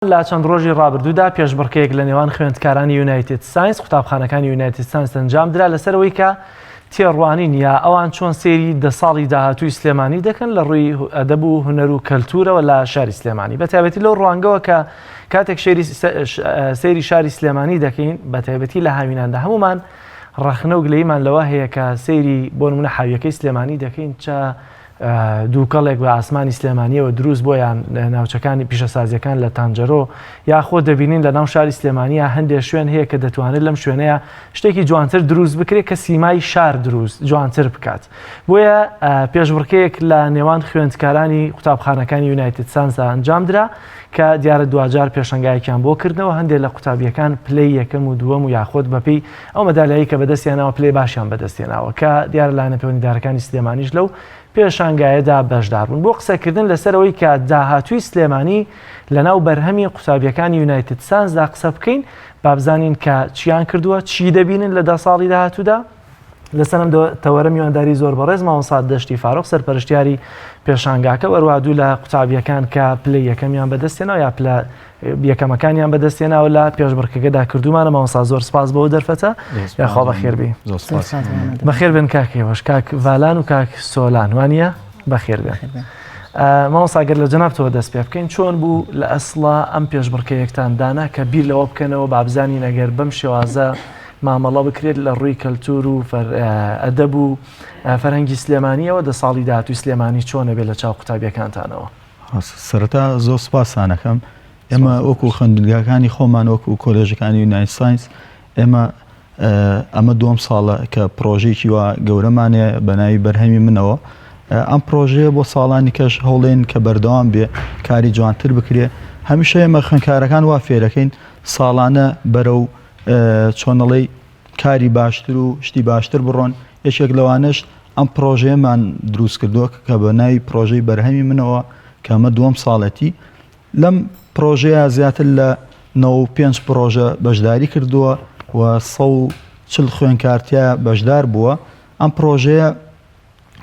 لە چەند ڕۆژی ڕابردوودا پێشبڕکێیەک لە نێوان خوێندکارانی یونایتد ساینس قوتابخانەکانی یونایتد ساینس ئەنجامدرا لەسەر ئەوەی کە تێڕوانین یا ئەوان چۆن سەیری دە ساڵی داهاتووی سلێمانی دەکەن لە ڕووی ئەدەب و هونەر و کەلتورەوە لە شاری سلێمانی بە تایبەتی لەو ڕوانگەوە کە کاتێک سەیری شاری سلێمانی دەکەین بە تایبەتی لە هاویناندا هەمومان ڕەخنە و گلەیمان لەوە هەیە کە سەیری بۆ نمونە حاویەکەی سلێمانی دەکەین چە دووکەڵێک بە ئاسمانی سلێمانیەوە دروست بۆ یان ناوچەکانی پیشەسازیەکان لە تانجەرۆ یاخۆ دەبینین لە ناو شاری سلێمانیا هەندێک شوێن هەیە کە دەتوانێت لەم شوێنەیە شتێکی جوانتر دروست بکرێت کە سیمای شار دروست جوانتر بکات بۆیە پێشبڕکێیەک لە نێوان خوێندکارانی قوتابخانەکانی یونایتد سانسا ئەنجامدرا کە دیارە دواجار پێشەنگایەکیان بۆ کردنەوە هەندێک لە قوتابیەکان پلەی یەکەم و دووەم و یاخۆت بەپێی ئەو مەدالیایی کە بەدەستیانەوە پلەی باشیان بەدەستێناوە کە دیارە لایەنە پەیوەندیدارەکانی سلێمانیش لەو پێشانگایەدا بەشداربوون بۆ قسەکردن لەسەرەوەی کە داهاتووی سلێمانی لەناو بەرهەمی قوتابیەکانی یونایتد سانسدا قسە بکەین بابزانین کە چیان کردووە چی دەبینن لە ده ساڵی داهاتوودا لەسەر ئەم تەوەرە میوانداری زۆر بەڕێز مامۆستا دەشتی فاروق سەرپەرشتیاری پێشانگاکە وەروە دوو لە قوتابیەکان کە پلەی یەکەمیان بەدەستێنەوە یا پلە یەکەمەکانیان بەدەستێناوە لە پێشبڕکەکەدا کردومانە مامۆستا زۆر سپاس بۆ دەرفەتە یاخوا بەخێربی بەخێر بن کاکەوەش کاک ڤالان و کاک سۆلان وانە بەخێر بێن مامۆستا گەر لە جەنابتەوە دەست پێ بکەین چۆن بوو لە ئەسڵا ئەم پێشبڕکەیەکتان دانا کە بیر لەوە بکەنەوە بابزانین ئەگەر بەم شێوازە مامەڵە بکرێت لە ڕووی کەلتور و ئەدەب و فەرهەنگی سلێمانیەوە دە ساڵی داهاتووی سلێمانی چۆنە بێت لە چاو قوتابیەکانتانەوە؟ سەرەتا زۆر سپاسانەکەم ئێمە وەکو خوێندنگاکانی خۆمان وەکو کۆلێژەکانی یونایتد ساینس ئێمە ئەمە دووەم ساڵە کە پرۆژێکی وا گەورەمانەیە بە ناوی بەرهەمی منەوە ئەم پرۆژەیە بۆ ساڵانی کەش هەوڵێن کە بەردەوام بێ کاری جوانتر بکرێ هەمیشە ئێمە خوێندکارەکان وا فێرەکەین ساڵانە بەرەو چۆنەڵی کاری باشتر و شتی باشتر بڕۆن یەکێک لەوانەش ئەم پرۆژەیەمان دروست کردووە کە بە ناوی پرۆژەی بەرهەمی منەوە کە ئەمە دووەم ساڵەتی لەم پرۆژەیە زیاتر لە 95 پرۆژە بەشداری کردووە و 140 خوێنکارتیا بەشدار بووە ئەم پرۆژەیە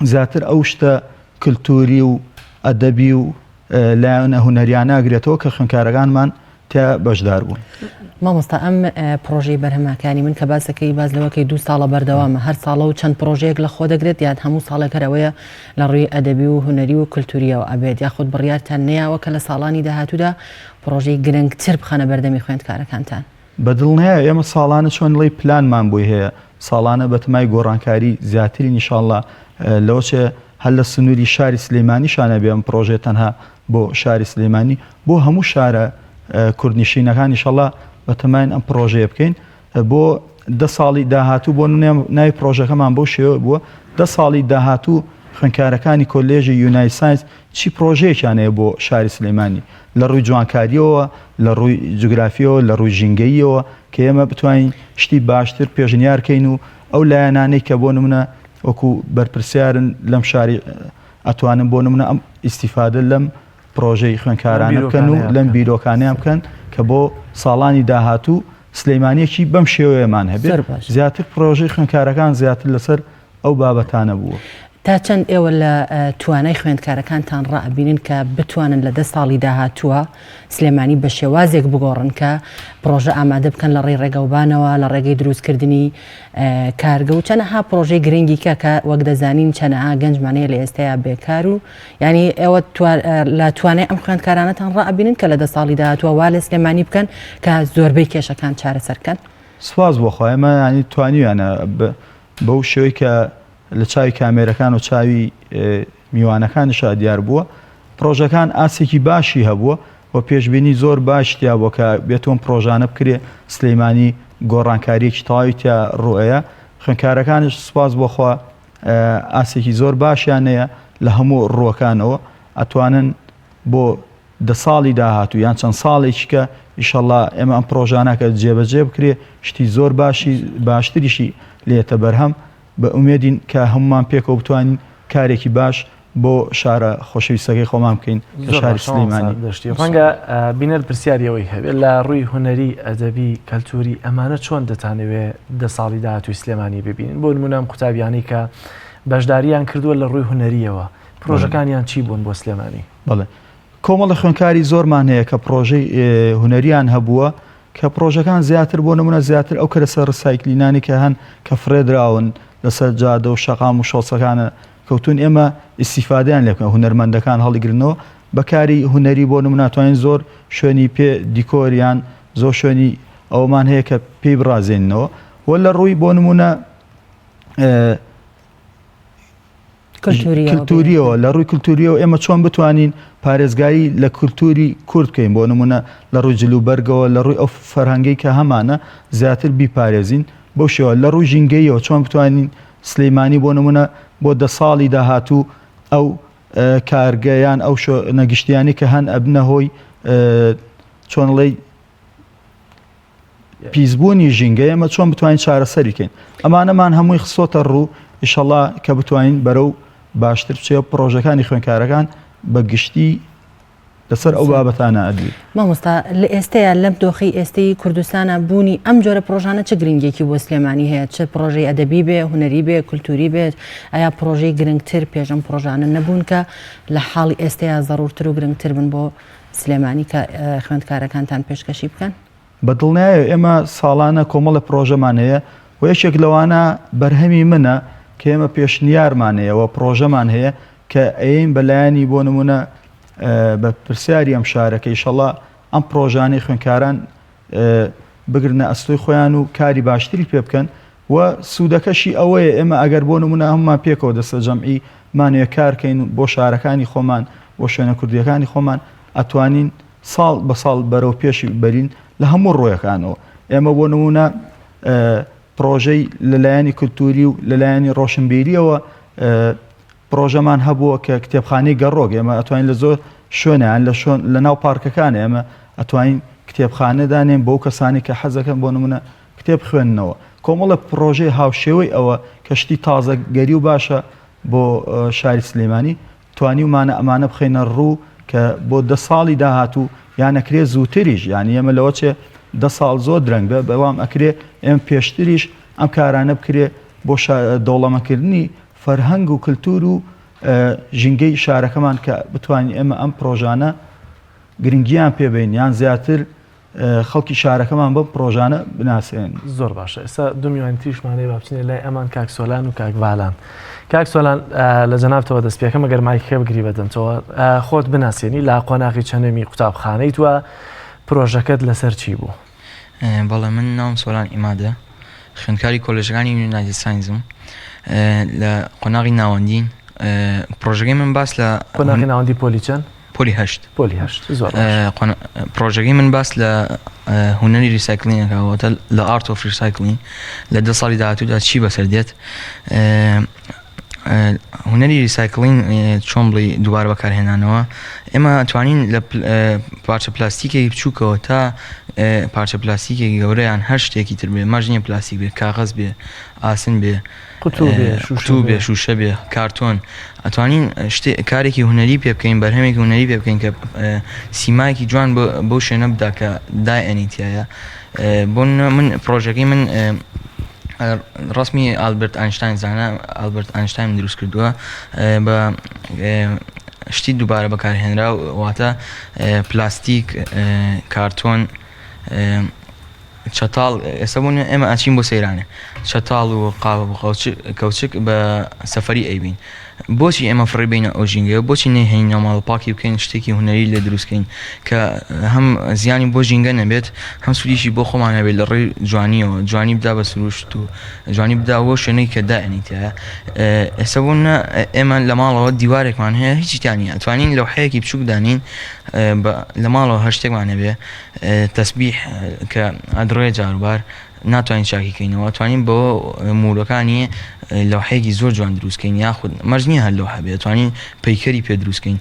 زیاتر ئەو شتە کلتوری و ئەدەبی و لایەنە هونەریانە ئەگرێتەوە کە خوێندکارەکانمان تیا بەشدار بوون. مامۆستا ئەم پڕۆژەی بەرهەمەکانی من کە باسەکەی باس لەوەکەی دوو ساڵە بەردەوامە هەر ساڵە و چەند پڕۆژەیەک لە خۆ دەگرێت یان هەموو ساڵێک هەر ئەوەیە لە ڕووی ئەدەبی و هونەری و کلتوریەوە ئەبێت یاخود بڕیارتان نەیاوە کە لە ساڵانی داهاتوودا پڕۆژەی گرنگتر بخەنە بەردەمی خوێندکارەکانتان؟ بە دڵنیایە ئێمە ساڵانە چۆن ڵێی پلانمان بۆی هەیە ساڵانە بەتەمای گۆڕانکاری زیاترین ئیشاڵڵا لەوەچێ هەر لە سنووری شاری سلێمانیشا نەبێ ئەم پڕۆژەیە تەنها بۆ شاری سلێمانی بۆ هەموو شارە کوردنشینەکان ئیشەڵا بەتەماین ئەم پڕۆژەیە بکەین بۆ دە ساڵی داهاتوو بۆ ناوی پڕۆژەکەمان بەو شێوە بووە دە ساڵی داهاتوو خوێندکارەکانی کۆلێژی یونایتد ساینس چی پڕۆژەیەکیان هەیە بۆ شاری سلێمانی لە ڕووی جوانکاریەوە لە ڕووی جوگرافیەوە لە ڕووی ژینگەییەوە کە ئێمە بتوانین شتی باشتر پێشنیار کەین و ئەو لایەنانەی کە بۆ نمونە وەکو بەرپرسیارن لەم شاری ئەتوانن بۆ نمونە ئەم ئیسیفادە لەم پرۆژەی خوێندکارانە بکەن و لەم بیرۆکانیان بکەن کە بۆ ساڵانی داهاتوو سلەیمانیەکی بەم شێوەیەمان هەبێت زیاتر پرۆژەی خوێندکارەکان زیاتر لەسەر ئەو بابەتانە بووە. تا چەند ئێوە لە توانای خوێندکارەکانتان ڕائەبینن کە بتوانن لە دە ساڵی داهاتووە سلێمانی بە شێوازێک بگۆڕن کە پڕۆژە ئامادە بکەن لە ڕێی ڕێگەوبانەوە لە ڕێگەی دروستکردنی کارگە و چەنەها پڕۆژەی گرنگی کە کە وەک دەزانین چەنەها گەنجمان هەیە لە ئێستایا بێکار و یعنی ئێوە لە توانای ئەم خوێندکارانەتان ڕائەبینن کە لە دە ساڵی داهاتووە وا لە سلێمانی بکەن کە زۆربەی کێشەکان چارەسەر بکەن؟ سوپاس بۆ خوا ئێمە ینی توانیویانە بەو شێوەی کە لە چاوی کامێرەکان و چاوی میوانەکانیشا دیار بووە پڕۆژەکان ئاستێکی باشی هەبووە و پێشبینی زۆر باش تیا بووە کە بێتۆم پڕۆژانە بکرێ سلەیمانی گۆڕانکاریەکی تەواوی تیا ڕوئەیە خوێنکارەکانیش سوپاس بۆ خوا ئاستێکی زۆر باشیان هەیە لە هەموو ڕووەکانەوە ئەتوانن بۆ دە ساڵی داهاتوو یان چەند ساڵێکی کە ئیشەڵا ئێمە ئەم پڕۆژانە کە جێبەجێ بکرێ شتی زۆر باشی باشتریشی لێتە بەرهەم بە ئومێدین کە هەمومان پێکەوە بتوانین کارێکی باش بۆ شارە خۆشەویستەکەی خۆمان بکەین کە شاری سلێمانی. دەشتی ڕەنگە بینەر پرسیاری ئەوەی هەبێت لە ڕووی هونەری ئەدەبی کەلتوری ئەمانە چۆن دەتانەوێ دە ساڵی داهاتووی سلێمانی ببینن بۆ نمونە ئەم قوتابیانەی کە بەشداریان کردووە لە ڕووی هونەریەوە پرۆژەکانیان چی بوون بۆ سلێمانی؟ بەڵێ. کۆمەڵە خوێندکاری زۆرمان هەیە کە پڕۆژەی هونەریان هەبووە کە پڕۆژەکان زیاتر بۆ نمونە زیاتر ئەو کەرەسە recycling انی کە هەن کە فڕێدراون لەسەر جادە و شەقام و شۆسەکانە کەوتون ئێمە ئیسیفادیان لێ بکەن هونەرمەندەکان هەڵیگرنەوە بەکاری هونەری بۆ نمونە توانین زۆر شوێنی پێ دیکۆریان زۆر شوێنی ئەومان هەیە کە پێی بڕازێنەوە و لە ڕووی بۆ نمونە کلتوریەوە لە ڕووی کلتوریەوە ئێمە چۆن بتوانین پارێزگاری لە کلتوری کورد بکەین بۆ نمونە لە ڕووی جل و بەرگەوە لە ڕووی ئەو فەرهەنگەی کە هەمانە زیاتر بیپارێزین بەو شێوە لە ڕووی ژینگەیەوە چۆن بتوانین سلیمانی بۆ نمونە بۆ دە ساڵی داهاتوو ئەو کارگە یان ئەو شوێنە گشتیانی کە هەن ئەبنە هۆی چۆن ڵێی پیسبوونی ژینگە ئێمە چۆن بتوانین چارەسەری کەین ئەمانەمان هەمووی خستۆتە ڕوو ئیشەڵا کە بتوانین بەرەو باشتر بچێ پڕۆژەکانی خوێنکارەکان بە گشتی لەسەر ئەو بابەتانە ئەبی. مامۆستا لە ئێستەیە لەم دۆخی ئێستەی کوردستانە بوونی ئەم جۆرە پرۆژانە چ گرنگێکی بۆ سلێمانی هەیە چ پرۆژەی ئەدەبی بێ هونەری بێ کولتوری بێت ئایا پرۆژەی گرنگتر پێش ئەم پرۆژانە نەبوون کە لە حاڵی ئێستەیە زەڕورتر و گرنگتر بن بۆ سلێمانی کە خوێندکارەکانتان پێشکەشی بکەن؟ بە دڵنیایەوە ئێمە ساڵانە کۆمەڵە پرۆژەمان هەیە و یەکێک لەوانە بەرهەمی منە کە ئێمە پێشنیارمان هەیە و پرۆژەمان هەیە کە ئەیەین بە لایەنی بۆ نمونە بە پرسیاری ئەم شارە کە ئیشەڵا ئەم پرۆژانەی خوێندکاران بگرنە ئەستۆی خۆیان و کاری باشتری پێ بکەن و سوودەکەشی ئەوەیە ئێمە ئەگەر بۆ نمونە هەمومان پێکەوە دەستە جەمعی مانەیە کارکەین بۆ شارەکانی خۆمان بۆ شوێنە کوردیەکانی خۆمان ئەتوانین ساڵ بە ساڵ بەرەو پێشی بەرین لە هەموو ڕوویەکانەوە ئێمە بۆ نمونە پرۆژەی لەلایەنی کولتوری و لەلایەنی ڕۆشنبیریەوە پرۆژەمان هەبووە کە کتێبخانەی گەڕۆک ئێمە ئەتوانین لە زۆر شوێنیان لە شوێن لە ناو پارکەکان ئێمە ئەتوانین کتێبخانە دانێن بۆ کەسانی کە حەزەکەن بۆ نمونە کتێب خوێندنەوە کۆمەڵە پرۆژەی هاوشێوەی ئەوە کە شتی تازەگەری و باشە بۆ شاری سلێمانی توانیومانە ئەمانە بخەینە ڕوو کە بۆ دە ساڵی داهاتوو یان ئەکرێ زووتریش یانی ئێمە لەوە چێ دە ساڵ زۆر درەنگ بێ بەڵام ئەکرێ ئێم پێشتریش ئەم کارانە بکرێ بۆ دەوڵەمەکردنی فەرهەنگ و کللتور و ژینگەی شارەکەمان کە بتوانین ئێمە ئەم پرۆژانە گرنگیان پێبین یان زیاتر خەڵکی شارەکەمان بەم پڕۆژانە بناسێنن. زۆر باشە ئێستا دوو میوانی تریشمان هەیە با بچینە لای ئەمان کاک سۆلان و کاک ڤالان. کاک سۆلان لە جەنابتەوە دەست پێکەم ئەگەر مایکەکە بگری بەدەمتەوە خۆت بناسێنی لە قۆناغی چەندەمی قوتابخانەیت و پرۆژەکەت لەسەر چی بوو؟ بەڵێ من ناوم سۆلان ئیمادە خوێندکاری کۆلێژەکانی یونایتد ساینزم لە قۆناغی ناوەندین پرۆژەکەی من باس لە قۆناغی ناوەندی پۆلی چەند؟ پۆلی هەشت. پۆلی هەشت زۆر باش. پرۆژەکەی من باس لە هونەری recycling ئەکا واتە لە art of recycling لە دە ساڵی داهاتوودا چی بەسەر دێت هونەری recycling چۆن بڵێ دووبارە بەکارهێنانەوە ئێمە توانین لە پارچە پلاستیکێکی بچووکەوە تا پارچە پلاستیکێکی گەورەیان هەر شتێکی تر بێ مەرج نییە پلاستیک بێ کاغەز بێ ئاسن بێ قوتوو بێ، شووشە قوتوو بێ، بێ. شووشە بێ، کارتۆن، ئەتوانین شتێ کارێکی هونەری پێ بکەین، بەرهەمێکی هونەری پێ بکەین کە سیمایەکی جوان بە بەو شوێنە بدا کە دایئەنێین تیایا. بۆ نموونە من پڕۆژەکەی من ڕەسمی ئالبرت ئاینشتاین زانا ئالبرت ئاینشتاینم دروست کردووە بە شتی دووبارە بەکارهێنراو واتە پلاستیک، کارتۆن، چەتاڵ ئێستا بۆ ئێمە ئەچین بۆ سەیرانێ چەتاڵ و قاوە و کەوچک بە سەفەری ئەیبین بۆچی ئێمە فڕی بینە ئەو ژینگەیە بۆچی نەیهێنین ناو ماڵ پاکی بکەین شتێکی هونەری لێ دروستکەین کە هەم زیانی بۆ ژینگە نەبێت هەم سوودیشی بۆ خۆمان هەبێت لە ڕێی جوانیەوە جوانی بدا بە سروشت و جوانی بدا بۆ شوێنێک کە دائنی تایە ئێستا بۆ ئێمە لە ماڵەوە دیوارێکمان هەیە هیچی تیا نییە ئەتوانین لەوحەیەکی بچووک دانین لە ماڵەوە هەر شتێکمان هەبێ تەسبیح کە ئەدڕێ جاروبار ناتوانین چاکی کەینەوە توانین بۆ موورەکانی لەوحەیەکی زۆر جوان دروستکەین یاخود مەرج نییە هەر لەوحە بێت توانین پەیکەری پێ دروستکەین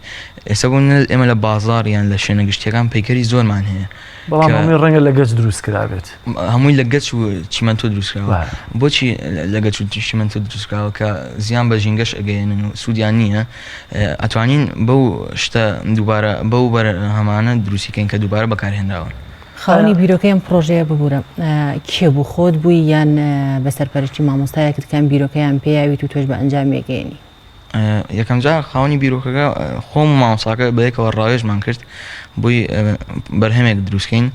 ئێستا بۆ ئێمە لە بازاڕ یان لە شوێنە گشتیەکان پەیکەری زۆرمان هەیە بەڵام هەمووی ڕەنگە لە گەچ دروست کرابێت هەمووی لە گەچ و چیمەنتۆ دروستکراوە بۆچی لە گەچ و چیمەنتۆ دروستکراوە کە زیان بە ژینگەش ئەگەیەنن و سوودیان نییە ئەتوانین بەو شتە دووبارە بەو بەرهەمانە دروستی کەین کە دووبارە بەکارهێنراون. خاوەنی بیرۆکەی ئەم پڕۆژەیە ببورە کێ بوو خۆت بووی یان بە سەرپەرشتی مامۆستایەکت کە ئەم بیرۆکەیان پێیاویت و تۆش بە ئەنجامی ئەگەیەنی؟ یەکەم جار خاوەنی بیرۆکەکە خۆم و مامۆستاکە بەیەکەوە ڕاوێژمان کرد بۆی بەرهەمێک دروستکەین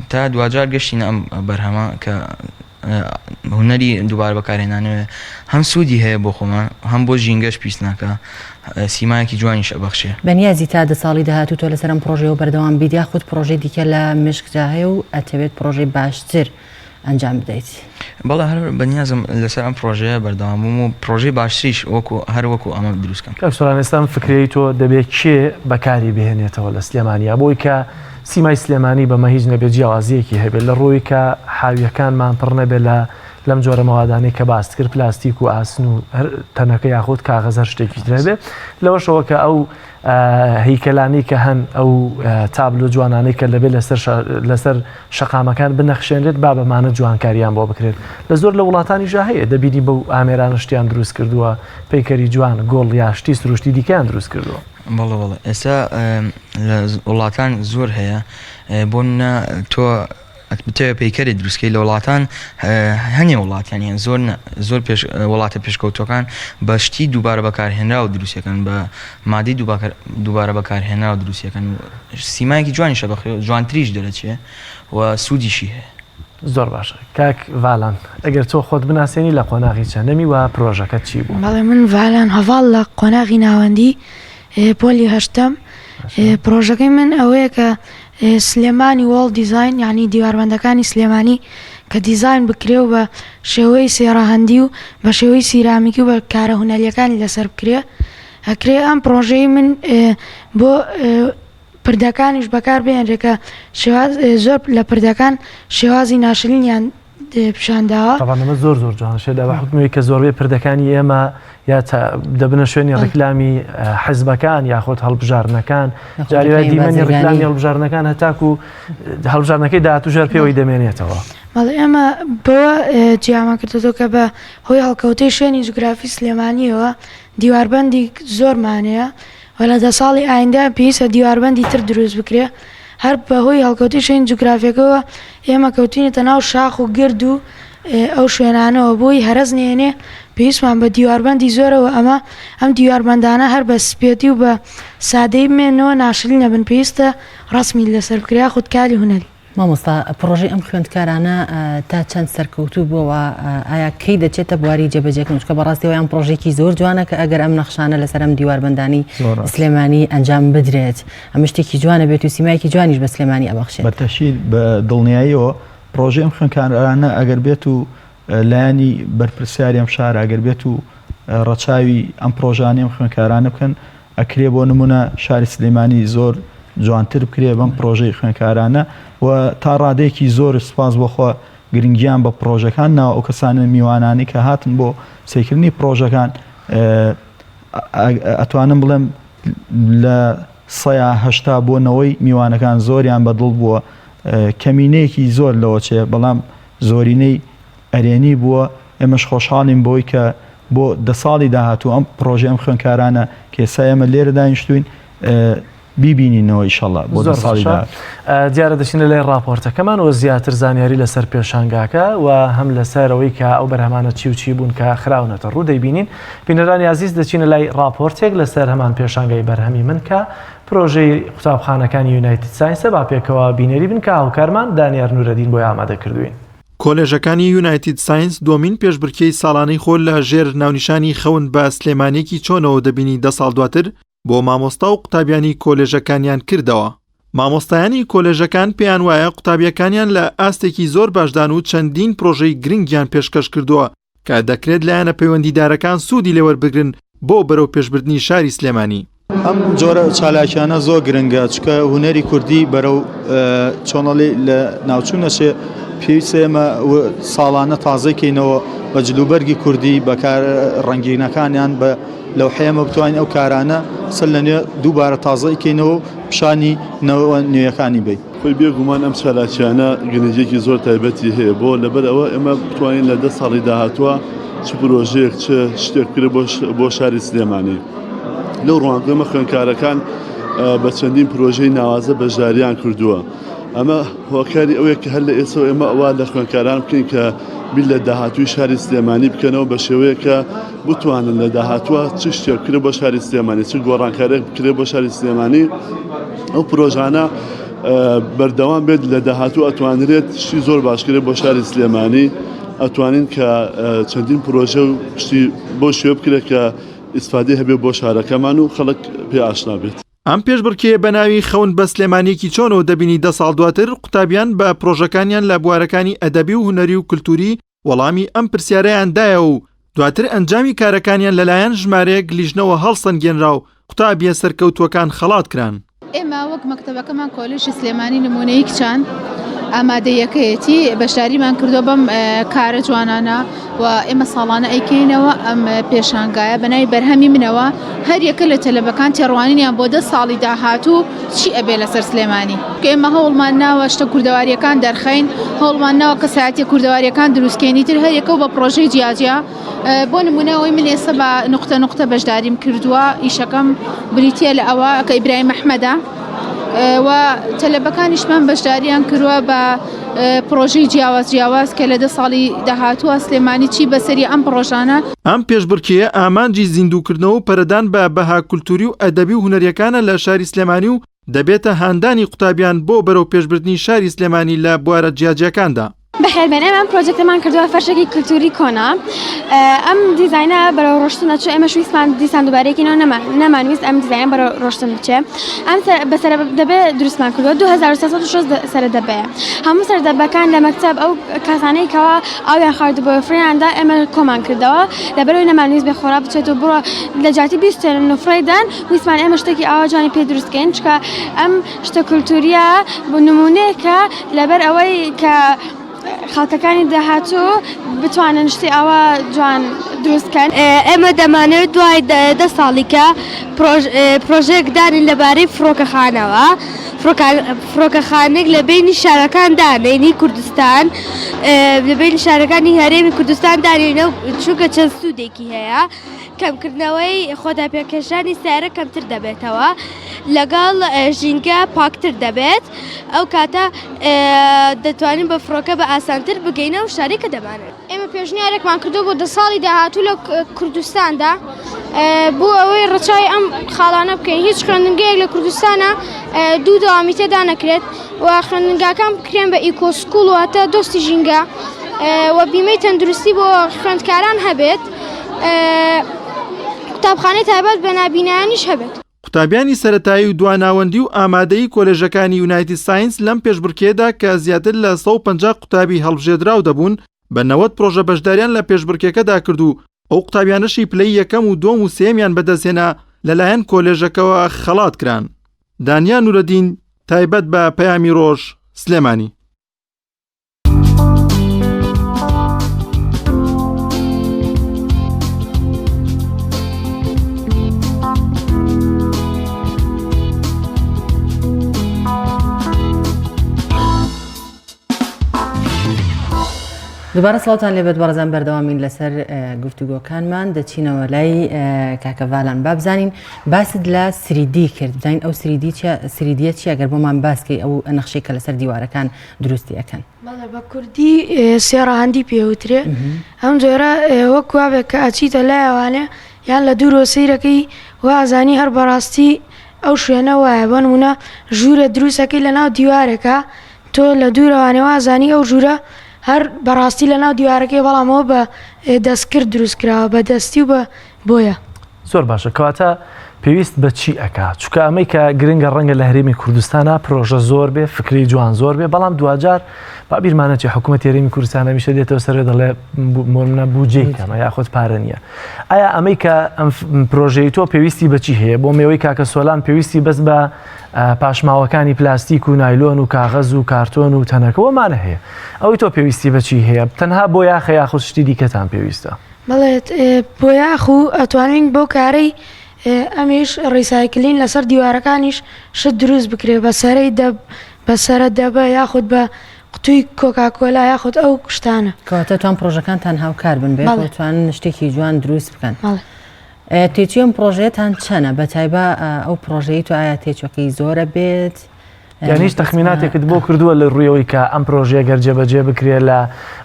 تا دواجار گەشتینە ئەم بەرهەمە کە هونەری دووبارە بەکارهێنانەوە هەم سوودی هەیە بۆ خۆمان هەم بۆ ژینگەش پیس ناکە سیمایەکی جوانیش ئەبەخشێ. بەنیازی تا دە ساڵی داهاتوو تۆ لەسەر ئەم پڕۆژەیەوە بەردەوام بیت یاخود پڕۆژەی دیکە لە مێشکدا هەیە و ئەتەوێت پڕۆژەی باشتر ئەنجام بدەیت؟ بەڵێ هەر بەنیازم لەسەر ئەم پڕۆژەیە بەردەوام بم و پڕۆژەی باشتریش وەکو هەر وەکو ئەمە دروست کەم. کاک سۆران ئێستا ئەم فکرەی تۆ دەبێ کێ بەکاری بهێنێتەوە لە سلێمانیا بۆی کە سیمای سلێمانی بەمە هیچ نەبێت جیاوازیەکی هەبێت لە ڕووی کە حاویەکانمان پڕ نەبێت لە لەم جۆرە مەوادانەی کە باست کرد پلاستیک و ئاسن و هەر تەنەکە یاخود کاغەز هەر شتێکی تر هەبێت لەوەشەوە کە ئەو هەیکەلانەی کە هەن ئەو تابلۆ جوانانەی کە دەبێت لەسەر لەسەر شەقامەکان بنەخشێنرێت با بەمانە جوانکاریان بۆ بکرێت لە زۆر لە وڵاتانیشا هەیە دەبینی بەو ئامێرانە شتیان دروست کردووە پەیکەری جوان گوڵ یا شتی سروشتی دیکەیان دروست کردووە. بەڵێ بەڵێ ئێستا لە وڵاتان زۆر هەیە بۆ نمونە تۆ بتەوێ پەیکەرێ دروست کەی لە وڵاتان هەنێ وڵات یانی زۆر نا زۆر پێش وڵاتە پێشکەوتوەکان بە شتی دووبارە بەکارهێنراو دروستەکەن بە مادەی دووبارە بەکارهێنراو دروستەکەن سیمایەکی جوانیشە بەخێ جوانتریش دەرەچێ و سوودیشی هەیە. زۆر باشە کاک ڤالان ئەگەر تۆ خۆت بناسێنی لە قۆناغی چەنەمی و پرۆژەکەت چی بوو؟ بەڵێ من ڤالان هەڤاڵ لە قۆناغی ناوەندی پۆلی هەشتەم پرۆژەکەی من ئەوەیە کە سلێمانی wall design یانی دیواربەندەکانی سلێمانی کە دیزاین بکرێ و بە شێوەی سێ ڕەهەندی و بە شێوەی سیرامیکی و بە کارە هونەریەکانی لەسەر بکرێ ئەکرێ ئەم پرۆژەی من بۆ پردەکانیش بەکار بهێنرێ کە شێواز زۆر لە پردەکان شێوازی ناشرینیان پیشان داوە. تەبعەن ئەمە زۆر زۆر جوانە شێدا بە حوکمی کە زۆربەی پردەکانی ئێمە یا دەبنە شوێنی ڕیکلامی حزبەکان یاخود هەڵبژاردنەکان جاری وایە دیمەنی ڕیکلامی هەڵبژاردنەکان هەتاکو هەڵبژاردنەکەی داهاتوو ژەر پێوەی دەمێنێتەوە. بەڵێ ئێمە بەوە جیامان کردۆتەوە کە بە هۆی هەڵکەوتەی شوێنی جوگرافی سلێمانیەوە دیواربەندی زۆرمان هەیە و لە دە ساڵی ئایندە پێویستە دیواربەندی تر دروست بکرێ هەر بە هۆی هەڵکەوتەی شوێنی جوگرافیەکەوە ئێمە کەوتوینەتە ناو شاخ و گرد و ئەو شوێنانەوە بۆی هەرەس نێنێ پێویستمان بە دیواربەندی زۆرە و ئەمە ئەم دیواربەندانە هەر بە سپێتی و بە سادەیی بمێنەوە ناشرین نەبن پێویستە ڕەسمی لەسەر بکرێ یاخود کاری هونەری. مامۆستا پڕۆژەی ئەم خوێندکارانە تا چەند سەرکەوتوو بووە و ئایا کەی دەچێتە بواری جێبەجێکردن چونکە بەڕاستی ئەویان پڕۆژێکی زۆر جوانە کە ئەگەر ئەم نەخشانە لەسەر ئەم دیواربەندانی سلێمانی ئەنجام بدرێت ئەمە شتێکی جوانە بێت و سیمایەکی جوانیش بە سلێمانی ئەبەخشێت. بە تەشید بە دڵنیاییەوە پڕۆژەی ئەم خوێندکارانە ئەگەر بێت و لایەنی بەرپرسیاری ئەم شارە ئەگەر بێت و ڕەچاوی ئەم پڕۆژانەی ئەم خوێندکارانە بکەن ئەکرێ بۆ نمونە شاری سلێمانی زۆر جوانتر بکرێ بەم پڕۆژەی خوێندکارانە و تا ڕادەیەکی زۆر سوپاس بۆ خوا گرنگیان بە پڕۆژەکان ناوە ئەو کەسانە میوانانی کە هاتن بۆ سەیرکردنی پڕۆژەکان ئەتوانم بڵێم لە سەیا 80 بۆ نەوەی میوانەکان زۆریان بەدڵ بووە کەمینەیەکی زۆر لەوە چێ بەڵام زۆرینەی ئەرێنی بووە ئێمەش خۆشحاڵین بەوەی کە بۆ دە ساڵی داهاتوو ئەم پڕۆژەی ئەم خوێندکارانە کە ئێستا ئێمە لێرە دانیشتووین بیبینینەوە ئیشەڵا بۆ دە ساڵی داهاتوو. دیارە دەچینە لای ڕاپۆرتەکەمان و زیاتر زانیاری لەسەر پێشانگاکە و هەم لەسەر ئەوەی کە ئەو بەرهەمانە چی و چی بوون کە خراونەتە ڕوو دەیبینین. بینەرانی ئازیز دەچینە لای ڕاپۆرتێک لەسەر هەمان پێشانگای بەرهەمی من کە پرۆژەی قوتابخانەکانی یونایتد ساینسە با پێکەوە بینەری بن کە هاوکارمان دانیار نورەدین بۆی ئامادە کردووین. کۆلێژەکانی یونایتید ساینس دووەمین پێشبرکێی ساڵانەی خۆ لە ژێر ناونیشانی خەون بە سلێمانیەکی چۆنەوە دەبینی دە ساڵ دواتر بۆ مامۆستا و قوتابیانی کۆلێژەکانیان کردەوە. مامۆستایانی کۆلێژەکان پێیان وایە قوتابیەکانیان لە ئاستێکی زۆر باشدان و چەندین پرۆژەی گرنگیان پێشکەش کردووە کە دەکرێت لایەنە پەیوەندیدارەکان سوودی لێوەربگرن بۆ بەرەوپێشبردنی شاری سلێمانی. ئەم جۆرە چالاکیانە زۆر گرنگە چونکە هونەری کوردی بەرەو چۆنەڵی لە ناوچوو نەچێ پێویستە ئێمە ساڵانە تازەی کەینەوە بە جلوبەرگی کوردی بەکار ڕەنگینەکانیان بە لەوحەی ئێمە بتوانین ئەو کارانە سەر لە نوێ دووبارە تازەی کەینەوە و پیشانی نەوە نوێیەکانی بەین. خۆی بێ گومان ئەم چالاکیانە گرنگیەکی زۆر تایبەتی هەیە بۆ لەبەر ئەوە ئێمە بتوانین لە دە ساڵی داهاتووە چ پرۆژەیەک چ شتێک بکرێت بۆ شاری سلێمانی لەو ڕوانگەمە خوێنکارەکان بە چەندین پرۆژەی ناوازە بەشداریان کردووە ئەمە هۆکاری ئەوەیە کە هەر لە ئێسەوە ئێمە ئەوە لە خوێنکاران بکەین کە بیر لە داهاتووی شاری سلێمانی بکەنەوە بە شێوەیەک کە بتوانن لە داهاتووە چ شتێک بکرێت بۆ شاری سلێمانی چ گۆڕانکاریەک بکرێت بۆ شاری سلێمانی ئەو پرۆژانە بەردەوام بێت لە داهاتوو ئەتوانرێت شتی زۆر باشکرێت بۆ شاری سلێمانی ئەتوانین کە چەندین پرۆژە و شتی بۆ شوێ بکرێت کە ئیسفادەی هەبێت بۆ شارەکەمان و خەڵک پێ ئاشنا بێت. ئەم پێشبڕکێیە بە ناوی خەون بە سلێمانییەکی چۆنەوە دەبینی دە ساڵ دواتر قوتابیان بە پرۆژەکانیان لە بوارەکانی ئەدەبی و هونەری و کلتوری وەڵامی ئەم پرسیارەیان دایەوە و دواتر ئەنجامی کارەکانیان لەلایەن ژمارەیەک لیژنەوە هەڵسەنگێنرا و قوتابییە سەرکەوتووەکان خەڵات کران. ئێمە وەک مەکتەبەکەمان کۆلێژی سلێمانی نمونەیی کچان ئامادەیەکەیەتی بەشداریمان کردووە بەم کارە جوانانە و ئێمە ساڵانە ئەیکەینەوە ئەم پێشانگایە بە ناوی بەرهەمی منەوە هەر یەکە لە تەلەبەکان تێڕوانینیان بۆ دە ساڵی داهاتوو چی ئەبێ لەسەر سلێمانی ئێمە هەوڵمان ناوە شتە کوردەواریەکان دەرخەین هەوڵمان ناوە کەسایەتیە کوردەواریەکان دروستکەین تر هەر یەکە و بە پرۆژەی جیاجیا بۆ نمونە ئەوەی من ئێستا بە نوقتە نوقتە بەشداریم کردووە ئیشەکەم بریتە لە ئەوە کە ئیبراهیم ئەحمەدە و تەلەبەکانیشمان بەشداریان کردووە بە پرۆژەی جیاواز جیاواز کە لە دە ساڵی داهاتووە سلێمانی چی بەسەری ئەم پرۆژانە. ئەم پێشبڕکێیە ئامانجی زیندووکردنەوە و پەرەدان بە بەها کولتووری و ئەدەبی و هونەرییەکانە لە شاری سلێمانی و دەبێتە هاندانی قوتابیان بۆ بەرەوپێشبردنی شاری سلێمانی لە بوارە جیاجیاکاندا. بەخێربێن ئێمە ئەم پرۆجێکتەمان کردووە فەرشێکی کلتوری کۆنە ئەم دیزاینە بەرەو ڕۆشتن ئەچێ ئێمەش ویستمان دیسان دووبارەیەکینەوە نەمان نەمانویست ئەم دیزاینە بەرەو ڕۆشتن بچێ ئەم بە سەرە دەبێ دروستمان کردووە 2360 سەرە دەبەیە هەموو سەردەبەکان لە مەکتەب ئەو کاسانەی کەوا ئاویان خواردبووە فڕیاندا ئێمە کۆمان کردەوە لەبەرەوەی نەمانویست بێ خۆرا بچێت و بڕۆ لە جیاتی بیستێنن و فڕێدان ویستمان ئێمە شتێکی ئاوا جوانی پێ دروست کەین چونکە ئەم شتە کولتوریە نمونەیەکە لەبەر ئەوەی کە خەڵکەکانی داهاتوو بتوانن شتی ئاوا جوان دروست کەن. ئێمە دەمانەوێت دوای دە ساڵی کە پرۆژەیەک دانێین لەبارەی فڕۆکەخانەوە، فڕۆکەخانەیەک لە بەینی شارەکان دانێین هی کوردستان، لە بەینی شارەکانی هەرێمی کوردستان دانێینەوە چونکە چەند سوودێکی هەیە. کەمکردنەوەی خۆداپێکێشانی سەیارە کەمتر دەبێتەوە لەگەڵ ژینگە پاکتر دەبێت ئەو کاتە دەتوانین بە فڕۆکە بە ئاسانتر بگەینە ئەو شارەی کە دەمانەوێت. ئێمە پێشنیارێکمان کردووە بۆ دە ساڵی داهاتوو لە کوردستاندا بۆ ئەوەی ڕەچاوی ئەم خاڵانە بکەین هیچ خوێندنگەیەک لە کوردستانە دوو دەوامی تێدا نەکرێت و خوێندنگاکان بکرێن بە eco school واتە دۆستی ژینگە و بیمەی تەندروستی بۆ خوێندکاران هەبێت. قوتابخانەی تایبەت بە نابینایانیش هەبێت. قوتابیانی سەرەتایی و دواناوەندی و ئامادەیی کۆلێژەکانی یونایتد ساینس لەم پێشبڕکێیەدا کە زیاتر لە 150 قوتابی هەڵبژێردراو دەبوون بە 90 پرۆژە بەشداریان لە پێشبڕکێکەدا کرد و ئەو قوتابیانەشی پلەی یەکەم و دووەم و سێیەمیان بەدەستهێنا لەلایەن کۆلێژەکەوە خەڵات کران. دانیا نورەدین، تایبەت بە پەیامی ڕۆژ، سلێمانی. دوبارە سڵاوتان لێبێت بەڕێزان بەردەوامین لەسەر گفتوگۆکانمان دەچینەوە لای کاکەڤالان با بزانین باست لە 3D کرد بزانین ئەو 3D چیە 3D ە چیە گەر بۆمان باسکەی ئەو نەخشەی کە لەسەر دیوارەکان دروستی ئەکەن. بەڵێ بە کوردی سێ ڕەهەندی پێ وترێ ئەم جۆرە وەک وابێ کە ئەچیتە لایەوانێ یان لە دوورەوە سەیرەکەی وازانی هەر بەڕاستی ئەو شوێنە وایە بۆ نمونە ژوورە دروستەکەی لە ناو دیوارێکە تۆ لە دوورەوانێ وازانی ئەو ژوورە هەر بەڕاستی لە ناو دیوارەکەی بەڵام ئەوە بە دەستکرد دروست کراوە بە دەستی و بە بۆیە. زۆر باشە کەواتە پێویست بە چی ئەکا چونکە ئەمەی کە گرنگە ڕەنگە لە هەرێمی کوردستانە پرۆژە زۆر بێ فکری جوان زۆر بێ بەڵام دواجار با بیرمانەچێ حکوومەت هەرێمی کوردستان هەمیشە دێتەوە سەر دەڵێ مۆرمنە بودجەی کەمە یاخود پارە نییە ئایا ئەمەی کە ئەم پرۆژەی تۆ پێویستی بە چی هەیە بۆ مێوەی کاکە سۆلان پێویستی بەس بە پاشماوەکانی پلاستیک و نایلۆن و کاغەز و کارتۆن و تەنەکەوەمانە هەیە ئەوەی تۆ پێویستی بە چی هەیە تەنها بۆ یاخە یاخود شتی دیکەتان پێویستە بەڵێ بۆیاخ و ئەتوانین بەو کارەی ئەمیش recycling لەسەر دیوارەکانیش شت دروست بکرێ بە سەرەی دەب بە سەرە دەبە یاخود بە قوتوی کۆکاکۆلا یاخود ئەو شتانە. کەواتە توان پڕۆژەکانتان هاوکار بن بەیەکەوە بەڵێ. توانن شتێکی جوان دروست بکەن. بەڵێ. تێچوی ئەم پڕۆژەیەتان چەنە؟ بە تایبە ئەو پڕۆژەی تۆ ئایا تێچوەکەی زۆرە بێت؟ یان هیچ تەخمیناتێکت بۆ کردووە لە ڕوویەوەی کە ئەم پرۆژەیە گەر جێبەجێ بکرێ لە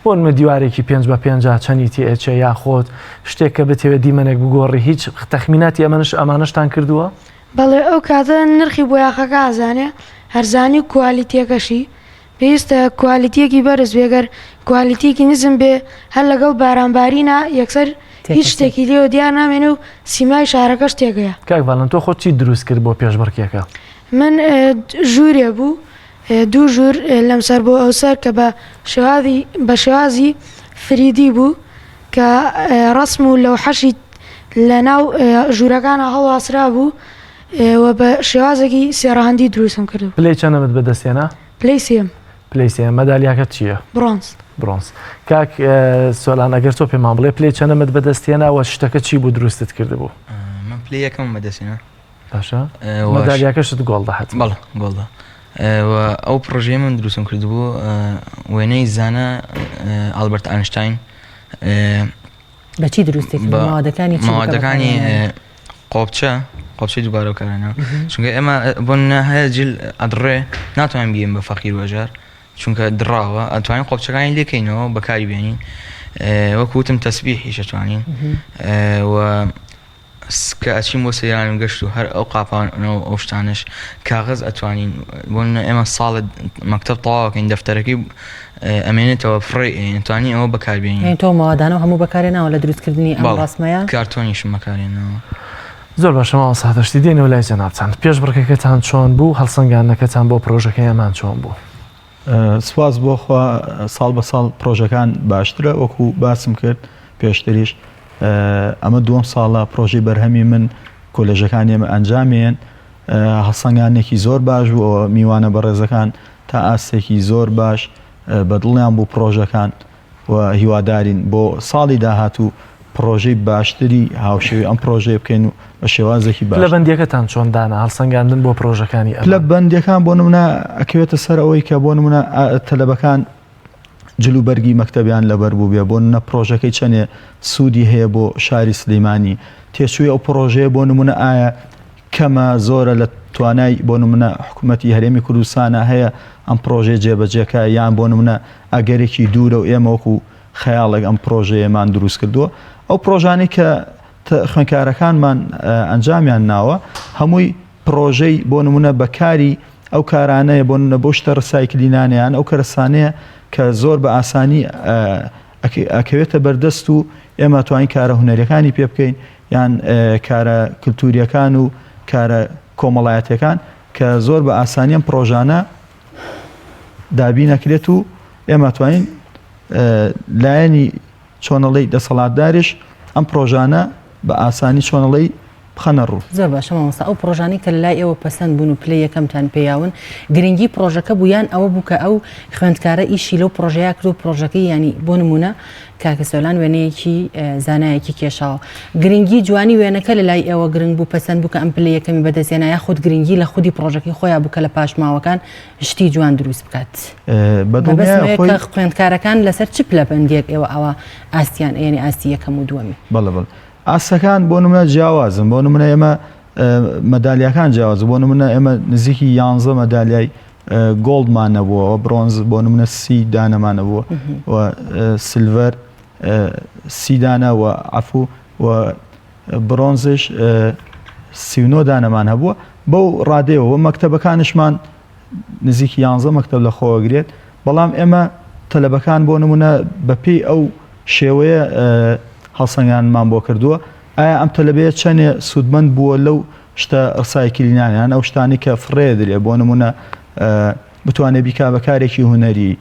بۆ نمە دیوارێکی پێنج بە پێنجا چەنی تێئەچێ یاخۆت شتێک کە بتەوێت دیمەنێک بگۆڕی هیچ تەخمیناتی ئەمەنش ئەمانەشتان کردووە؟ بەڵێ ئەو کاتە نرخی بۆیاخەکە ئەزانێ هەرزانی و کوالیتیەکەشی پێویستە کوالیتیەکی بەرز بێ گەر کوالیتیەکی نزم بێ هەر لەگەڵ باران بارینا یەکسەر هیچ شتێکی لێوە دیار نامێنێ و سیمای شارەکەش تێکەیە. کاک ڤالەن تۆ خۆت چیت دروست کرد بۆ پێشبڕکێکە؟ من ژوورێ بوو دوو ژوور لەم سەر بۆ ئەو سەر کە بە شێوازی بە شێوازی فریدی بوو کە ڕەسم و لەوحەشی لە ناو ژوورەکانە هەڵواسرا بوو و بە شێوازێکی سێ ڕەهەندی دروستم کردبوو. پلەی چەنەمت بەدەست هێنا؟ پلەی سێیەم. پلەی سێیەم. مەدالیاکەت چییە؟ بڕۆنز. بڕۆنز. کاک سۆلان ئەگەر تۆ پێمان بڵێ پلەی چەنەمت بەدەست هێنا و شتەکە چی بوو دروستت کردبوو؟ من پلەی یەکەمم بەدەست هێنا. باشە مەدالیاکەشت gold ە حەتمەن. بەڵێ gold ە. و ئەو پڕۆژەیە من دروستم کردبوو وێنەی زانا ئالبەرت ئاینشتاین. بە چی دروستی کرد؟ مەوادەکانی چی بوو کە مەوادەکانی بەکارهێناوی؟ قۆپچە قۆپچەی دووبارە بەکارهێنا چونکە ئێمە بۆ نمونە هەیە جل ئەدڕێ ناتوانین بیەین بە فەقیر و هەژار چونکە دڕاوە ئەتوانین قۆپچەکانی لێکەینەوە بەکاری بێنین وەکو وتم تەسبیحیش ئەتوانین و کە ئەچین بۆ سەیران و گەشت و هەر ئەو قاپانە و ئەو شتانەش کاغەز ئەتوانین بۆ نمونە ئێمە ساڵێ مەکتەب تەواوەکەین دەفتەرەکەی ئەمێنێتەوە فڕێی ئەیەین ئەتوانین ئەوە بەکاربێنین. یانی تۆ مەوادانەو هەموو بەکارێناوە لە دروستکردنی ئەم بەڵێ ڕەسمەیا؟ کارتۆنیشم بەکارهێناوە. زۆر باشە مامۆستا دەشتی دێینەوە لای جەنابتان پێشبڕکێکەتان چۆن بوو هەڵسەنگاندنەکەتان بۆ پرۆژەکەی ئەمان چۆن بوو؟ سوپاس بۆ خوا ساڵ بە ساڵ پرۆژەکان باشترە وەکو باسم کرد پێشتریش ئەمە دووەم ساڵە پرۆژەی بەرهەمی من کۆلێژەکانی ئێمە ئەنجامێن هەڵسەنگانێکی زۆر باش بوو میوانە بەڕێزەکان تا ئاستێکی زۆر باش بەدڵیان بوو پرۆژەکان و هیوادارین بۆ ساڵی داهاتوو پڕۆژەی باشتری هاوشێوەی ئەم پڕۆژەیە بکەین و بە شێوازێکی باشتر. پلەبەندییەکەتان چۆن دانا هەڵسەنگاندن بۆ پڕۆژەکانی ئەمان؟ پلەبەندییەکان بۆ نمونە ئەکەوێتە سەر ئەوەی کە بۆ نمونە تەلەبەکان جل و بەرگی مەکتەبیان لەبەر بووبێ بۆ نمونە پڕۆژەکەی چەنێ سوودی هەیە بۆ شاری سلیمانی تێچووی ئەو پڕۆژەیە بۆ نمونە ئایا کەمە زۆرە لە توانای بۆ نمونە حکوومەتی هەرێمی کوردستانە هەیە ئەم پڕۆژەیە جێبەجێکە یان بۆ نمونە ئەگەرێکی دوورە و ئێمە وەکو خەیاڵێک ئەم پرۆژەیەمان دروست کردووە ئەو پرۆژانەی کە خوێنکارەکانمان ئەنجامیان ناوە هەمووی پرۆژەی بۆ نمونە بەکاری ئەو کارانەیە بۆ نمونە بۆ شتە recycling انەیان ئەو کەرەسانەیە کە زۆر بە ئاسانی ئەکەوێتە بەردەست و ئێمە توانین کارە هونەریەکانی پێ بکەین یان کارە کللتوریەکان و کارە کۆمەڵایەتەکان کە زۆر بە ئاسانی ئەم پرۆژانە دابین ئەکرێت و ئێمە توانین لایەنی چۆنەڵی دەسەڵاتداریش ئەم پرۆژانە بە ئاسانی چۆنەڵی بخەنە ڕوو. زۆر باشە مامۆستا ئەو پڕۆژانەی کە لەلای ئێوە پەسەند بوون و پلەی یەکەمتان پێیاون گرنگی پڕۆژەکە بوو یان ئەوە بوو کە ئەو خوێندکارە ئیشی لەو پڕۆژەیە کرد و پڕۆژەکەی یانی بۆ نموونە کاکە سۆلان وێنەیەکی زانایەکی کێشاوە گرنگی جوانی وێنەکە لە لای ئێوە گرنگ بوو پەسەند بوو کە ئەم پلەی یەکەمی بەدەستهێنا یاخود گرنگی لە خودی پڕۆژەکەی خۆیان بوو کە لە پاشماوەکان شتی جوان دروست بکات بەدڵنیایە خۆی خوێندکارەکان لەسەر چ پلەبەندیەک ئێوە ئەوە ئاستیان یعنی ئاستی یەکەم و دووەمی بەڵێ بەڵێ ئاستەکان بۆ نمونە جیاوازن بۆ نمونە ئێمە مەدالیاکان جیاواز بۆ نمونە ئێمە نزیکی یانزە مەدالیای gold مان نەبووە برۆنز بۆ نمونە سی دانەمان نەبووە و silver سی دانە و عفو و برۆنزش 39 دانەمان هەبووە بەو ڕادەیەوە و مەکتەبەکانشمان نزیکی یانزە مەکتەب لە خۆوەگرێت بەڵام ئێمە تەلەبەکان بۆ نمونە بەپێی ئەو شێوەیە هەڵسەنگانمان بۆ کردووە ئایا ئەم تەلەبەیە چەنێ سوودمەند بووە لەو شتە recycling انە یان ئەو شتانەی کە فڕێ درێ بۆ نمونە بتوانێت بیکا بە کارێکی هونەری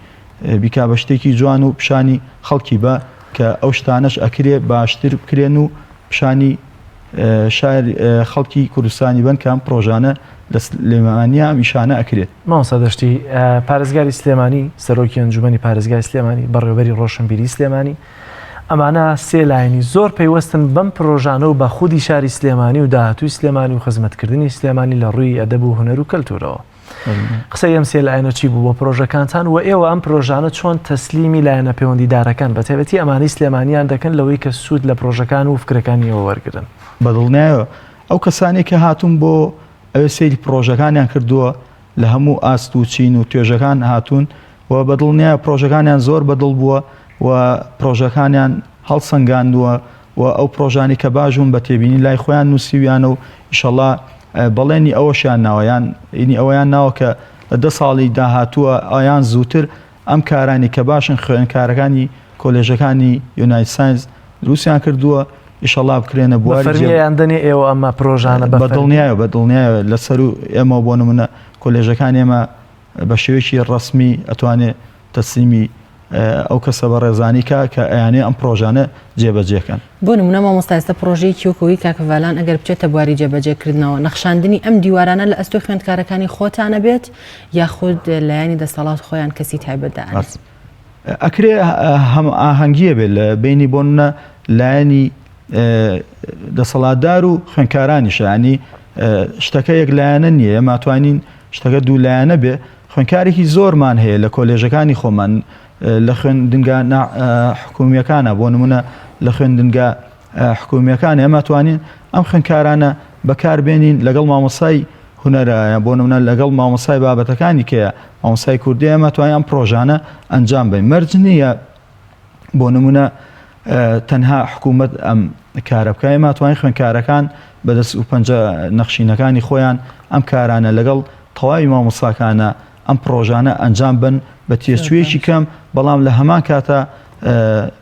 بیکا بە شتێکی جوان و پیشانی خەڵکی بە کە ئەو شتانەش ئەکرێ باشتر بکرێن و پیشانی شار خەڵکی کوردستانی بن کە ئەم پرۆژانە لە سلێمانیا ئەم ئیشانە ئەکرێت. مامۆستا دەشتی، پارێزگاری سلێمانی، سەرۆکی ئەنجومەنی پارێزگای سلێمانی، بەڕێوەبەری ڕۆشنبیری سلێمانی، ئەمانە سێ لایەنی زۆر پەیوەستن بەم پرۆژانە و بە خودی شاری سلێمانی و داهاتووی سلێمانی و خزمەتکردنی سلێمانی لە ڕووی ئەدەب و هونەر و کەلتوورەوە. قسەی ئەم سێ لایەنە چی بوو بۆ پرۆژەکانتان و ئێوە ئەم پرۆژانە چۆن تەسلیمی لایەنە پەیوەندیدارەکان بە تایبەتی ئەمانەی سلێمانیان دەکەن لەوەی کە سوود لە پرۆژەکان و فکرەکانی ئێوە وەرگرن؟ بە دڵنیایەوە ئەو کەسانەی کە هاتوون بۆ ئەوێ سەیری پرۆژەکانیان کردووە. لە هەموو ئاست و چین و توێژەکان هاتوون و بە دڵنیایە پرۆژەکانیان زۆر بەدڵ بووە و پرۆژەکانیان هەڵسەنگاندووە و ئەو پرۆژانی کە باش بوون بە تێبینی لای خۆیان نووسیویانە و ئیشەڵا بەڵێنی ئەوەشیان ناوە یان ئینی ئەوەیان ناوە کە لە دە ساڵی داهاتووە ئایان زووتر ئەم کارانی کە باشن خوێندکارەکانی کۆلێژەکانی یونایت ساینس دروستیان کردووە ئیشەڵا بکرێنە بواری جێ فەرمیان دەنێ ئێوە ئەمە پرۆژانە بە بە دڵنیایە بە دڵنیایە لەسەر و ئێمە بۆ نمونە کۆلێژەکانی ئێمە بە شێوەیەکی ڕەسمی ئەتوانێ تەسلیمی ئەو کەسە بەڕێزانی کا کە ئەیانێ ئەم پڕۆژانە جێبەجێ کەن. بۆ نمونە مامۆستا ئێستا پڕۆژەیەکی وەک ئەوەی کاک ڤالان ئەگەر بچێتە بواری جێبەجێ کردنەوە نەخشاندنی ئەم دیوارانە لە ئەستۆی خوێندکارەکانی خۆتانە بێت یاخود لایەنی دەسەڵات خۆیان کەسی تایبەت دائەنێن؟ ئەکرێ هەمئاهەنگیە بێت لە بەینی بۆ نمونە لایەنی دەسەڵاتدار و خوێندکارانیش ینی شتەکە یەک لایەنە نییە ئێمە توانین شتەکە دوو لایەنە بێ خوێندکارێکی زۆرمان هەیە لە کۆلێژەکانی خۆمان لە خوێندنگا حکومیەکانە بۆ نمونە لە خوێندنگا حکومیەکان ئێمە توانین ئەم خوێندکارانە بەکاربێنین لەگەڵ مامۆسای هونەرە بۆ نمونە لەگەڵ مامۆسای بابەتەکانی کەیە مامۆسای کوردی ئێمە توانین ئەم پرۆژانە ئەنجام بین مەرج نییە بۆ نمونە تەنها حکوومەت ئەم کارە بکە ئێمە توانین خوێندکارەکان بەدەست و پەنجە نەخشینەکانی خۆیان ئەم کارانە لەگەڵ تەواوی مامۆستاکانە ئەم پڕۆژانە ئەنجام بن بە تێچوویەکی کەم بەڵام لە هەمان کاتا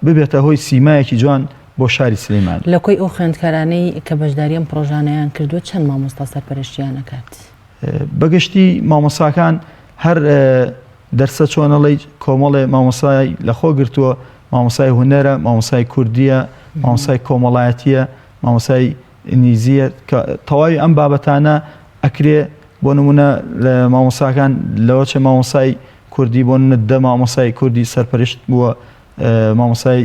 ببێتە هۆی سیمایەکی جوان بۆ شاری سلێمانی. لە کۆی ئەو خوێندکارانەی کە بەشداری ئەم پڕۆژانەیان کردووە چەند مامۆستا سەرپەرشتیان ئەکات؟ بەگشتی مامۆستاکان هەر دەرسە چۆنەڵی کۆمەڵێ مامۆستای لەخۆ گرتووە مامۆستای هونەرە مامۆستای کوردیە مامۆستای کۆمەڵایەتیە مامۆستای ئینگلیزیە کە تەواوی ئەم بابەتانە ئەکرێ بۆ نمونە لە مامۆساکان لەوە چێ مامۆسای کوردی بۆ نمونە دە مامۆسای کوردی سەرپەرشت بووە مامۆسای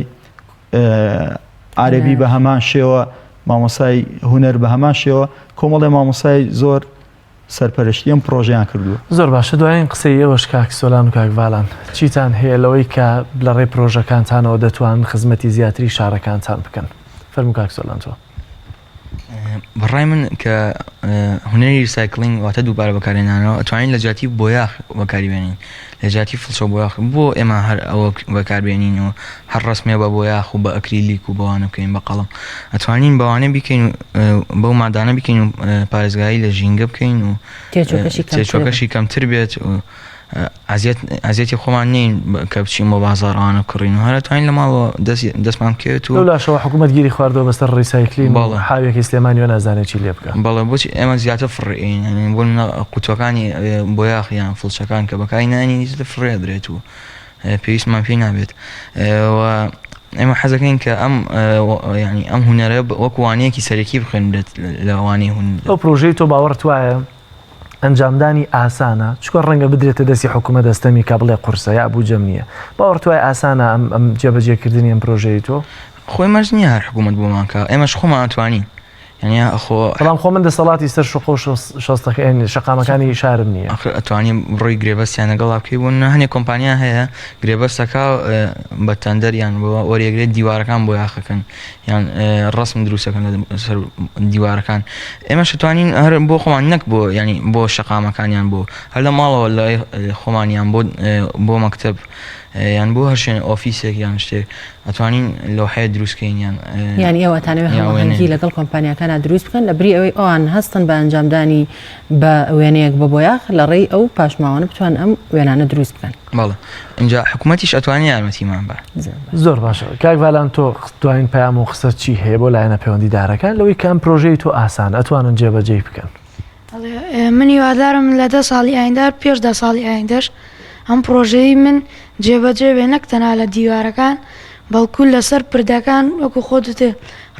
عربی بە هەمان شێوە مامۆسای هونەر بە هەمان شێوە کۆمەڵێ مامۆسای زۆر سەرپەرشتی ئەم پڕۆژەیان کردووە. زۆر باشە دوایین قسەی ئێوەش کاک سۆلان و کاک ڤالان چیتان هەیە لەوەی کە لە ڕێی پرۆژەکانتانەوە دەتوانن خزمەتی زیاتری شارەکانتان بکەن؟ فەرموو کاک سۆلان تۆ. بەڕای من کە هونەری recycling واتە دووبارە بەکارهێنانەوە ئەتوانین لە جیاتی بۆیاخ بەکاری بێنین لە جیاتی فڵچە و بۆیاخ بۆ ئێمە هەر ئەوە بەکاربێنین و هەر ڕەسمێ بە بۆیاخ و بە ئەکریلیک و بەوانە بکەین بە قەڵەم ئەتوانین بەوانە بیکەین و بەو مادانە بیکەین و پارێزگاری لە ژینگە بکەین و تێچووەکەشی کەمتر بێت. تێچووەکەشی کەمتر بێت و ئەزیەت ئەزیەتی خۆمان نین کە بچین بۆ بازاڕ ئەوانە بکڕین و هەر ئەتوانین لە ماڵەوە دەست دەستمان بکەوێت و لەو لاشەوە حکوومەت گیری خواردووە بەسەر recycling و بەڵێ. حاویەکەی سلێمانیەوە نازانێت چی لێ بکا. بەڵێ بۆچی ئێمە زیاتر فڕێ ئەین یانی بۆ نمونە قوتوەکانی بۆیاخ یان فڵچەکان کە بەکاری نایەنین هیچ فڕێ ئەدرێت و پێویستمان پێی نابێت و ئێمە حەزەکەین کە ئەم ینی ئەم هونەرە وەکو وانەیەکی سەرەکی بخوێنرێت لە وانەی هونەر. ئەو پرۆژەی تۆ باوەڕت وایە ئەنجامدانی ئاسانە؟ چونکە ڕەنگە بدرێتە دەستی حکوومەت ئەستەمی کا بڵێ قورسە یا بوجەم نییە. باوەڕت وایە ئاسانە ئەم ئەم جێبەجێکردنی ئەم پرۆژەیەی تۆ؟ خۆی مەرج نییە هەر حکوومەت بۆمان کا، ئێمەش خۆمان ئەتوانین. یانی خۆ. بەڵام خۆ من دەسەڵاتی سەر شوقە و شۆستەکە شەقامەکانی شارم نییە. ئاخر ئەتوانی بڕۆی گرێبەستیان لەگەڵا بکەی بۆ نمونە هەنێ کۆمپانیا هەیە گرێبەستەکە بە تەندەر یان بۆ وەریەگرێت دیوارەکان بۆیاخەکەن یان ڕسم دروستەکەن لەسەر دیوارەکان ئێمەش توانین هەر بۆ خۆمان نەک بۆ ینی بۆ شەقامەکانیان بۆ هەر لە ماڵەوە لای خۆمانیان بۆ بۆ مەکتب یان بۆ هەر شوێن ئۆفیسێک یان شتێک ئەتوانین لەوحەیە دروست کەین یان یانی ئێوە ئەتانەوێ هەماهەنگی لەگەڵ کۆمپانیاکانا دروست بکەن لە بری ئەوەی ئەوان هەستن بە ئەنجامدانی بە وێنەیەک بە بۆیاخ لە ڕێی ئەو پاشماوانە بتوان ئەم وێنانە دروست بکەن. بەڵێ ئینجا حکوومەتیش ئەتوانێ یارمەتیمان با. زۆر باشە کاک ڤالان تۆ دوایین پەیام و قسەت چی هەیە بۆ لایەنە پەیوەندیدارەکان لەوەی کە ئەم پرۆژەی تۆ ئاسانە ئەتوانن جێبەجێی بکەن؟ من هیوادارم لە دە ساڵی ئایندە پێش دە ساڵی ئایندەش ئەم پڕۆژەی من جێبەجێ بێ نەک تەنها لە دیوارەکان بەڵکو لەسەر پردەکان وەکو خۆت وتت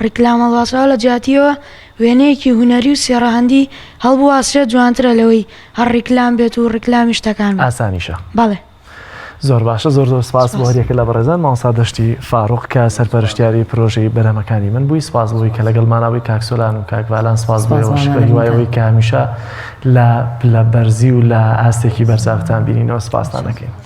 ڕیکلام هەڵواسراوە لە جیاتیەوە وێنەیەکی هونەری و سێڕەهەندی هەڵبواسرێت جوانترە لەوەی هەر ڕیکلام بێت و ڕیکلامی شتەکان بێت. ئاسانیشە. بەڵێ. زۆر باشە زۆر زۆر سپاس بۆ هەریەکە لە بەڕێزان مامۆستا دەشتی فاروق کە سەرپەرشتیاری پرۆژەی بەرهەمەکانی من بووی سپاس بۆی کە لەگەڵمانا بووی کاک سۆلان و کاک ڤالان سپاس بۆ ئێوەش بە هیوای ئەوەی کە هەمیشە لە پلە بەرزی و لە ئاستێکی بەرزا بتان بینینەوە سپاستان ئەکەین.